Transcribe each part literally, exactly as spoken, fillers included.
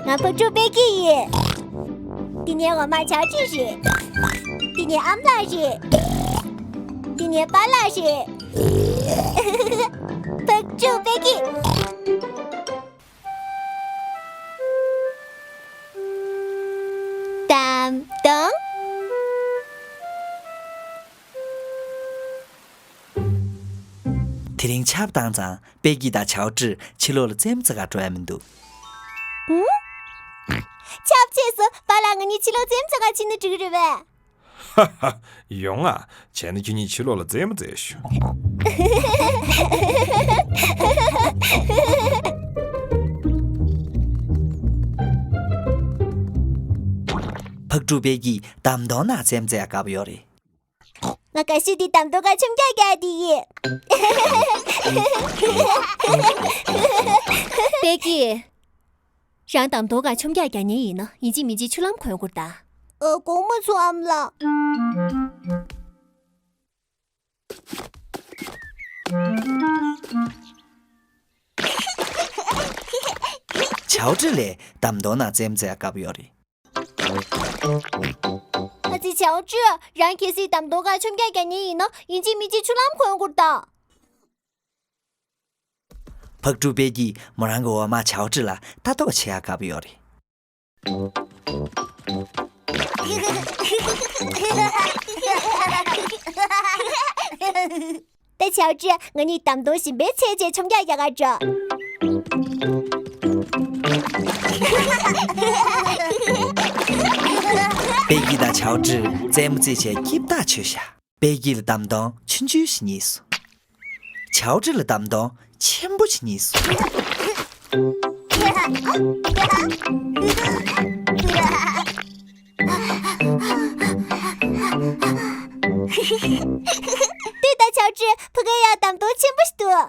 ང་ཕག་ཕྲུག་པེ་ཀི་ཡིན། འདི་ངའི་འོག་མ་ཆའོ་ཀྲི་རེད། འདི་ངའི་ཨ་མ་ལགས་རེད། འདི་ངའི་པཱ་ལགས་རེད། ཕག་ཕྲུག་པེ་ཀི། དམ་དོང་། དེ་རིང་ཆར་པ་བཏང་ཙང་པེ་ཀི་དང་ཆའོ་ཀྲི་ཕྱི་ལོགས་ལ་རྩེད་མོ་རྩེ་གར་འགྲོ་ཡ་མི་འདུག་ཧུམ། ཆར་པ་ཆད་སོང་། པཱ་ལགས། ང་གཉིས་ཕྱི་ལོགས་རྩེད་མོ་རྩེ་གར་ཕྱིན་ན་འགྲིག་གི་རེད་པས། ཧ་ཧ། ཡོང་ང་། བྱས་ན་ཁྱེད་གཉིས་ཕྱི་ལོགས་ལ་རྩེད་མོ་རྩེས་ཤོག་ཕག་ཕྲུག་པེ་ཀི་དམ་དོང་ནང་རྩེད་མོ་རྩེ་ཡ་དགའ་པོ་ཡོད་རེད། ང་དགའ་ཤོས་དེ་དམ་དོང་ཁ་ཆོམ་རྒྱག་རྒྱག་དེ་ཡིན། པེ་ཀི། རང་དམ་དོང་ཁ་ཆོམ་རྒྱག་རྒྱག་མཁན་ཡིན་ན་ཡིན་གཅིག་མིན་གཅིག་ཆུ་ལྷམ་གོན་དགོས་རེད་ད། ཨ། དགོངས་པ་མ་ཚོམ་ཨ་མ་ལགས། ཆའོ་ཀྲི་ལགས་དམ་དོང་ནང་རྩེད་མོ་རྩེ་ཡ་དགའ་པོ་ཡོད་རེད། ཨ་ཙི། ཆའོ་ཀྲི། རང་གལ་སྲིད་དམ་དོང་ཁ་ཆོམ་རྒྱག་རྒྱག་མཁན་ཡིན་ན་ཡིན་གཅིག་མིན་གཅིག་ཆུ་ལྷམ་གོན་དགོས་རེད་ད། ཕག་ཕྲུག་པེ་ཀིས་མོ་རང་གི་འོག་མ་ཆའོ་ཀྲི་ལ་ལྟ་རྟོག་བྱེད་ཡ་དགའ་པོ་ཡོད་རེད། ད་ཆའོ་ཀྲི། ང་གཉིས་དམ་དོང་གཞན་པའི་ཚད་བཅས་ཆོམ་རྒྱག་རྒྱག་གར་འགྲོ། པེ་ཀི་དང་ཆའོ་ཀྲི་རྩེད་མོ་རྩེས་བྱས་སྐྱིད་ཐག་ཆོད་ཤག་པེ་ཀི་ལ་དམ་དོང་ཆུང་ཆུང་ཞིག་རྙེད་སོང་། ཆའོ་ཀྲི་ལ་དམ་དོང་ཆེན་པོ་ཞིག་རྙེད་སོང་། ལྟོས་དང་ཆའོ་ཀྲི། ཕ་གིར་ཡང་དམ་དོང་ཆེན་པོ་ཞིག་འདུག་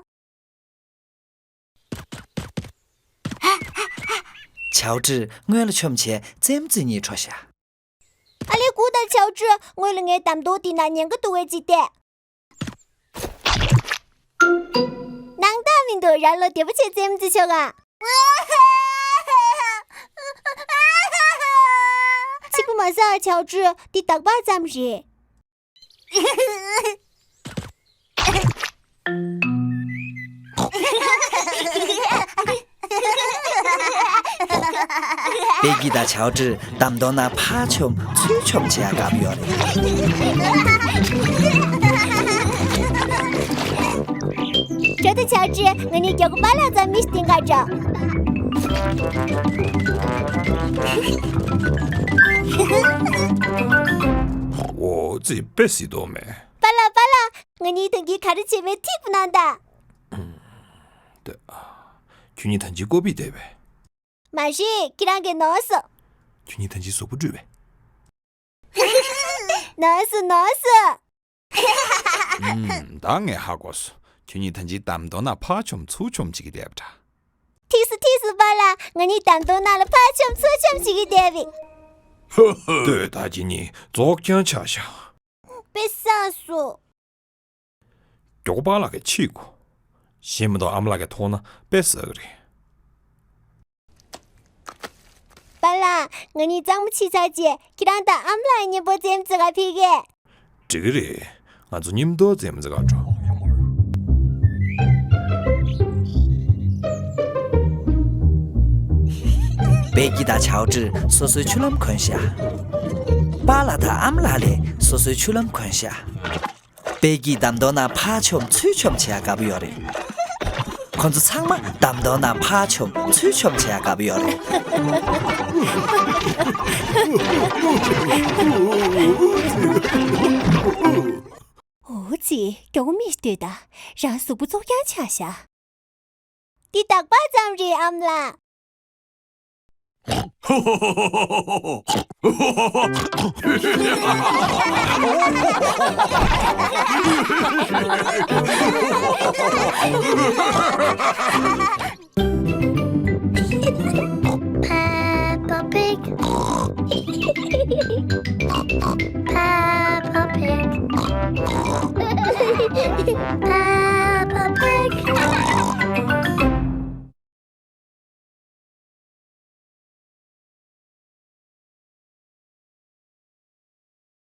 ཆའོ་ཀྲི་སྔོན་ལ་མཆོངས་བྱས་རྩེད་མོ་རྩེ་སྙིང་བྲོ་ཤག་ཨ་ལས། སྒུག་དང་ཆའོ་ཀྲི། སྔོན་ལ་ངའི་དམ་དོང་དེ་ནང་ཉེན་ཁ་འདུག་པས་ཅིག་བལྟས། སྣང་དག་མི་འདུག་རང་བློ་བདེ་པོ་བྱས་རྩེད་མོ་རྩེ་ཆོག་ག་གཅིག་པོ་མ་ཟ་ཨ་ཆའོ་ཀྲི། འདི་འདག་པ་ཙམ་རེད། པེ་ཀི་དང་ཆའོ་ཀྲི་དམ་དོང་ནང་ཕར་མཆོངས་ཚུར་མཆོངས་བྱེད་ཡ་དགའ་པོ་ཡོད་རེད། ཁྱོད་དང་ཆའོ་ཀྲི། ང་གཉིས་མགྱོགས་པོ་པཱ་ལགས་རྩར་མིག་སྟོན་གར་འགྲོ། འོ་ཙི། དཔེ་སྲིད་དོ་མེད། པཱ་ལགས། པཱ་ལགས། ང་གཉིས་ཐང་གིས་ག་རེ་བྱས་མེད་ཐིག་པ་གནང་དང་། ད། ཁྱོད་གཉིས་ཐང་གིས་ཀོ་པི་བལྟས་པས། མ་རེད། ཁྱེད་རང་གིས་ནོར་སོང་། ཁྱོད་གཉིས་ཐང་གིས་གཟུགས་པོ་བཀྲུས་པས། ནོར་སོང་། ནོར་སོང་། ཨུམ། ད་ངས་ཧ་གོ་སོང་། ཁྱོད་གཉིས་ཐང་གིས་དམ་དོང་ནང་ཕར་མཆོངས་ཚུར་མཆོངས་བྱེད་ཀྱི་བསྡད་པ་འདྲ། ཐིག་སོང་། ཐིག་སོང་། པཱ་ལགས། ང་གཉིས་དམ་དོང་ནང་ལ་ཕར་མཆོངས་ཚུར་མཆོངས་བྱེད་ཀྱི་བསྡད་པས། ལྟོས་དང་། ཁྱེད་གཉིས་བཙོག་རྐྱང་ཆགས་ཤག་དཔེ་བསགས་སོང་། མགྱོགས་པོ་པཱ་ལགས་ཀྱིས་ཕྱིས་གོ། གཞན་མ་གཏོགས་ཨ་མ་ལགས་ཀྱིས་མཐོང་ན་དཔེ་བསགས་ཀྱི་རེད། པཱ་ལགས། ང་གཉིས་གཙང་མ་ཕྱིས་ཚར་རྗེས་ཁྱེད་རང་དང་ཨ་མ་ལགས་མཉམ་པོ་རྩེད་མོ་རྩེ་གར་ཕེབས་གས། འགྲིག་གི་རེད། ང་ཚོ་མཉམ་དུ་རྩེད་མོ་རྩེ་གར་འགྲོ། པེ་ཀི་དང་ཆའོ་ཀྲི་སོ་སོའི་ཆུ་ལྷམ་གོན་ཤག་པཱ་ལགས་དང་ཨ་མ་ལགས་ལས་སོ་སོའི་ཆུ་ལྷམ་གོན་ཤག་པེ་ཀི་དམ་དོང་ནང་ཕར་མཆོངས་ཚུར་མཆོངས་བྱེད་ཡ་དགའ་པོ་ཡོད་རེད། ཁོ་ཚོ་ཚང་མ་དམ་དོང་ནང་ཕར་མཆོངས་ཚུར་མཆོངས་བྱེད་ཡ་དགའ་པོ་ཡོད་རེད། འོ་ཙི། མགྱོགས་པོ་མིག་ལྟོས་དང་། རང་གཟུགས་པོ་བཙོག་རྐྱང་ཆགས་ཤག་འདི་འདག་པ་ཙམ་རེད། ཨ་མ་ལགས།